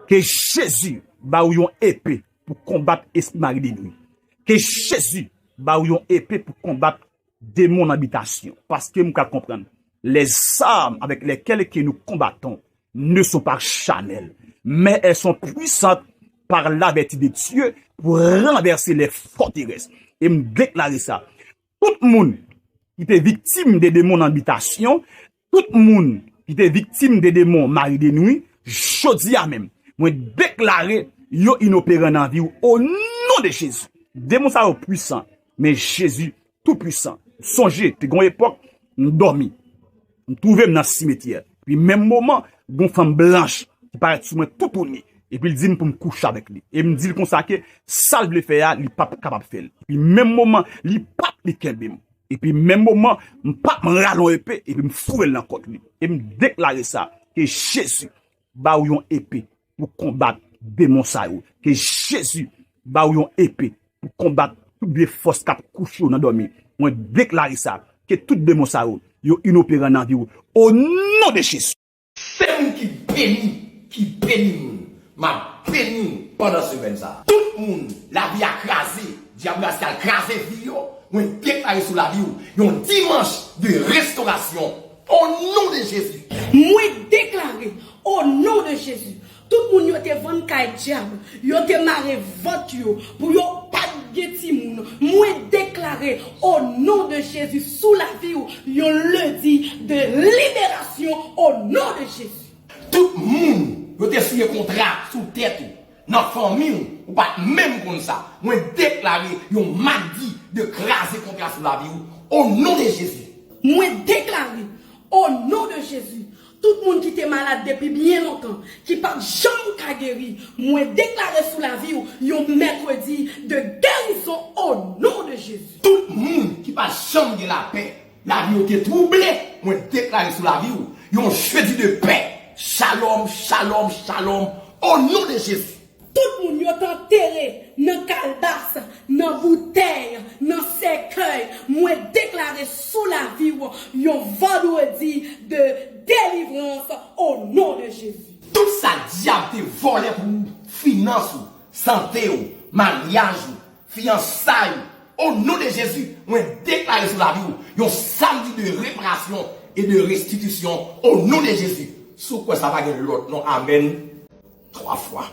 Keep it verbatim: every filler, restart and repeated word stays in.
Ke Jezi ba ou yon epe pou konbat espri mari de nwi. Ke Jezi ba ou yon epe pou konbat demon nan bitasyon. Paske m ka konprann, les armes avec lesquelles que nous combattons ne sont pas charnelles, mais elles sont puissantes par la vertu de Dieu pour renverser les forteresses. E m deklare sa. Tout moun ki te viktim de demon nan bitasyon, tout moun ki te viktim de demon mari de nwi, jodi a menm, mwen deklare yo inoperan nan vi w o non de Jezi. Demon sa yo pwisan, men Jezi tou pwisan. Sonje, te gon epòk, m dòmi. M twouve m nan simetyè. Epi menm moman, gon fanm blanch ki parèt sou mwen toutouni. Epi l di m pou m kouche avèk li. E m di l konsa ke sa l vle fè a, li p ap kapab fè l. Epi menm moman, li p ap li kenbe m. Epi menm moman, m p ap m rale yon epe, epi m foure l nan kòt li. E m deklare sa, ke Jezi ba ou yon epe pou konbat demon sa yo. Ke Jezi ba ou yon epe pou konbat tout vye fòs k ap kouche w nan dòmi. Mwen deklare sa, ke tout demon sa yo, yo inoperan nan vi w. O non de Jezi. Se moun ki beni, ki beni moun. M ap beni w pandan semèn sa. Tout moun, lavi a kraze, dyab rasyal kraze vi yo, mwen deklare sou lavi w yon dimanch de restorasyon. O non de Jezi. Mwen deklare, o non de Jezi, tout moun yo te vann kay dyab, yo te mare vant yo pou yo pa t gen timoun. Mwen deklare, o non de Jezi, sou lavi w, yon lendi de liberasyon, o non de Jezi. Tout moun yo te siyen kontra sou tèt ou, nan fanmi w, ou pa t menm konn sa. Mwen deklare yon madi de kraze kontra sou lavi w, o non de Jezi. Mwen deklare, o non de Jezi, tout moun ki te malad depi byen lontan, ki pa t janm ka geri, mwen deklare sou lavi w yon mèkredi de gerizon, o non de Jezi. Tout moun ki pa t janm gen lapè, lavi yo te twouble, mwen deklare sou lavi w yon jedi de pè. Shalom, shalom, shalom, o non de Jezi. Tout moun yo t antere nan kalbas, nan boutèy, nan sèkèy, mwen deklare sou lavi w yon vandredi de delivrans, o non de Jezi. Tout sa dyab te vòlè pou ou, finans ou, sante w, maryaj ou, fiyansay ou, o non de Jezi, mwen deklare sou lavi w yon samdi de reparasyon e de restitisyon, o non de Jezi. Si w kwè sa, pa gen lòt non, amèn twa fwa.